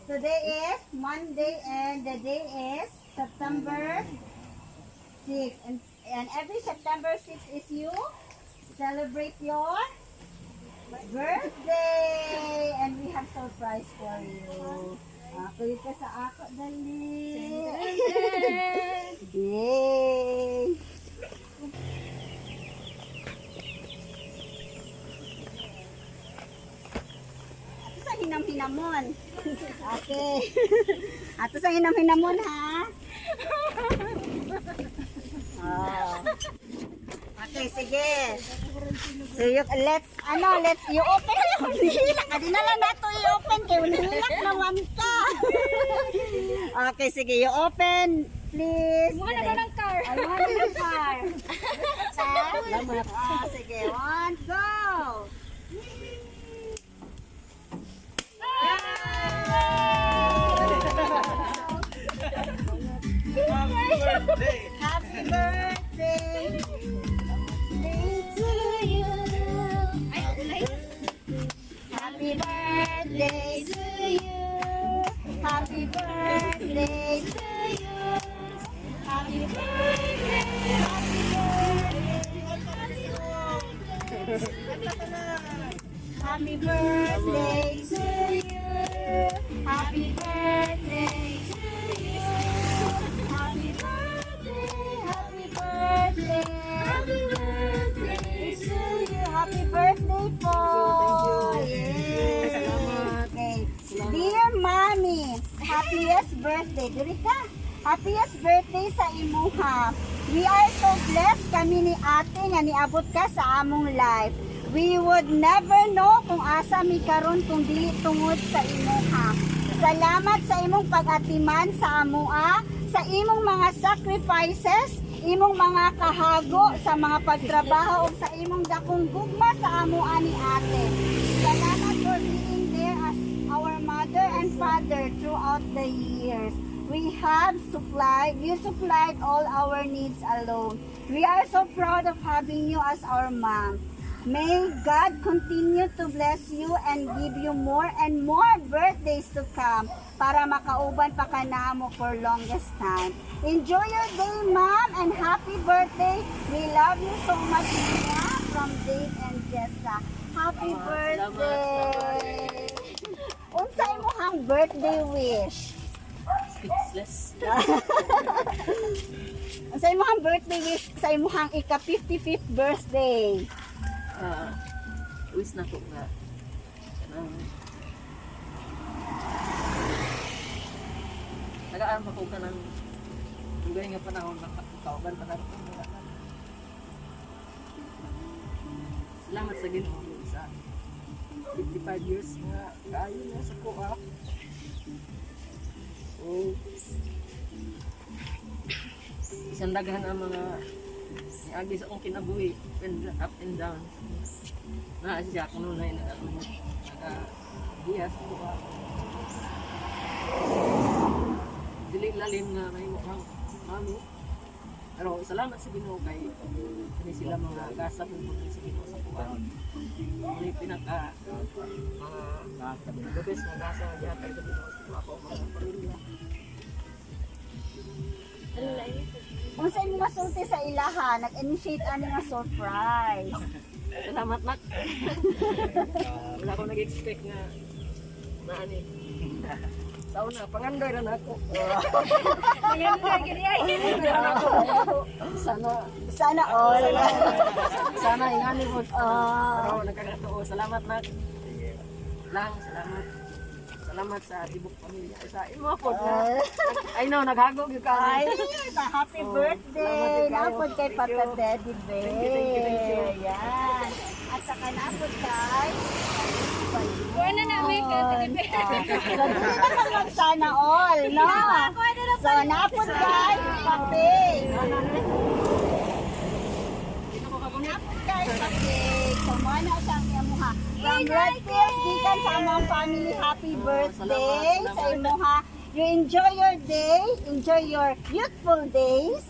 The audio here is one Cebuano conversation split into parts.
Today is Monday and the day is September 6. And every September 6 is you celebrate your birthday. And we have surprise for you. Kuya ka sa ako, dali. Yay! Ato sa hinam-hinamon. Okay. Ato sa hinam-hinamon, ha? Oh. Okay, sige. So you, let's, ano, let's, you open yung nihilak. Adi na lang nato i-open kay nihilak naman ka. Okay, sige, you open, please. Mukha na daw ng car. Ay, mukha na ng car. Salamat. Ah, sige, one, go! Happy birthday day to you. Happy birthday to you. Happy birthday to you. Happy birthday. Happy birthday. Happy birthday to you. Happy birthday to you. Happy birthday, happy birthday, happy birthday to you. Happy birthday po. Thank you. Yay. Salamat. Okay. Dear Mommy, happiest birthday. Diri ka. Happiest birthday sa imuha. We are so blessed kami ni ate nga niabot ka sa among life. We would never know kung asa mi karon kung dili tungod sa imuha. Salamat sa imong pag-atiman sa amoa, sa imong mga sacrifices, imong mga kahago sa mga pagtrabaho ug sa imong dakong gugma sa amoa ni ate. Salamat for being there as our mother and father throughout the years. You supplied all our needs alone. We are so proud of having you as our mom. May God continue to bless you and give you more and more birthdays to come para makauban pa ka namo for longest time. Enjoy your day, Mom, and happy birthday. We love you so much, Mia, from Dave and Jessa. Happy birthday! Unsa imong birthday wish? Speechless. Unsa imong birthday wish sa imong ika 55th birthday? Ah, wish na ko nga. Kanang tagaan pa ko kanang dugay nga panahon nakakauban pa na. Salamat sa Ginoo sa 55 years nga kaayo na sa kuha. So, isang daghan ang mga niagi sa akong kinabuhi, up and down. Na siya kuno na nag giya sa kuha. Dili lalim nga may mukhang mami. Pero salamat sa Ginoo kay kani sila mga gasa mo sa Ginoo sa kuha. Muna pinaka mga the best nga gasa nga gihatag sa Ginoo sa kuha ko mga pamilya. Unsa imong masulti sa ilaha nag-initiate ani nga surprise? Salamat, Nak. Wala ko nag-expect nga maani. Sa una, pangandoy ra na ako. Pangandoy gini ay. Sana, Sana all. sana ingani mo. Ah. Pero nagkakatoo. Salamat, Nak. Lang, salamat. Salamat sa tibok pamilya. Sa imo po na. I know, naghago gyud ka. Ay, happy Oh, birthday! salamat kayo. Napod kay Thank Papa you. Teddy Bear. Thank you, thank you, thank you. Yan. At saka napod kay Kuha na namin kay Teddy Bear. So, dili na kang mag-sana all, no? So, napod kay Pape. Napod kay Pape. So, mo na siyang imuha. From Red Fields, gikan sa among family, happy birthday Salamat, sa imuha. You enjoy your day, enjoy your youthful days.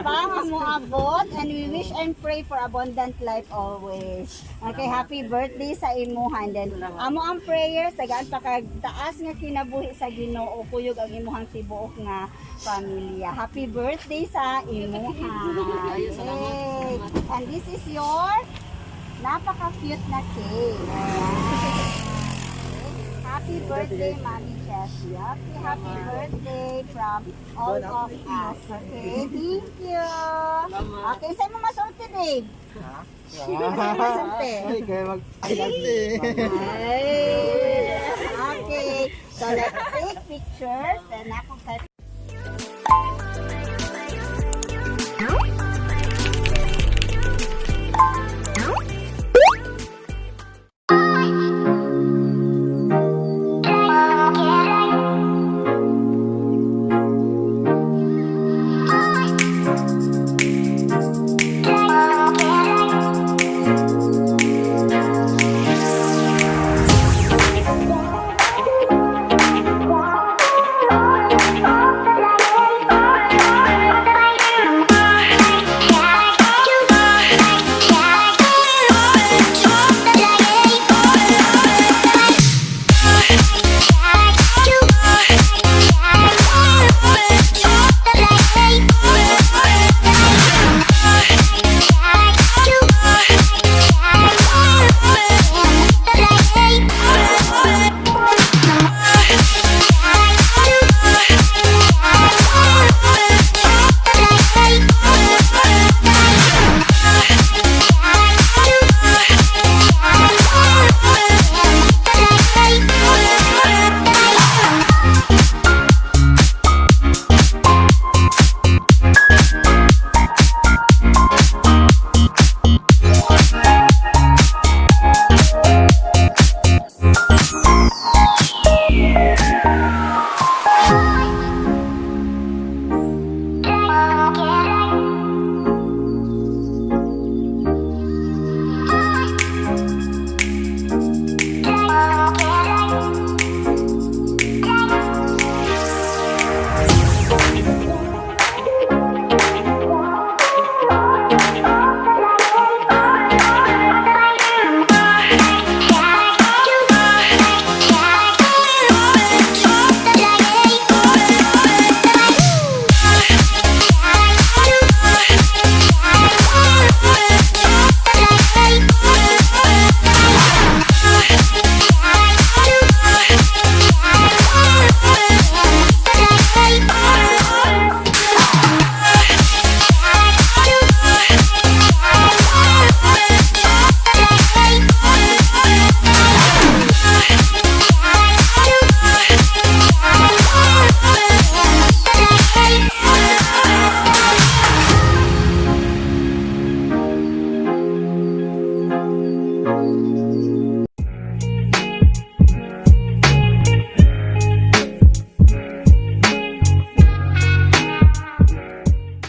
Para mo abot and we wish and pray for abundant life always. Okay, happy birthday sa imuha and then amo ang prayers tagaan pa kag taas nga kinabuhi sa Ginoo kuyog ang imuhang tibuok nga pamilya. Happy birthday sa imuha. Ayun, salamat. Yay. And this is your napaka-cute na cake. Ayan. Happy birthday, Mami Jessie. Happy, happy birthday from all of us. Okay, thank you. Okay, saan mo masulti, babe? Saan mo masulti? Ay, kaya mag... Ay, ate. Ay. Okay, so let's take pictures. Then ako kay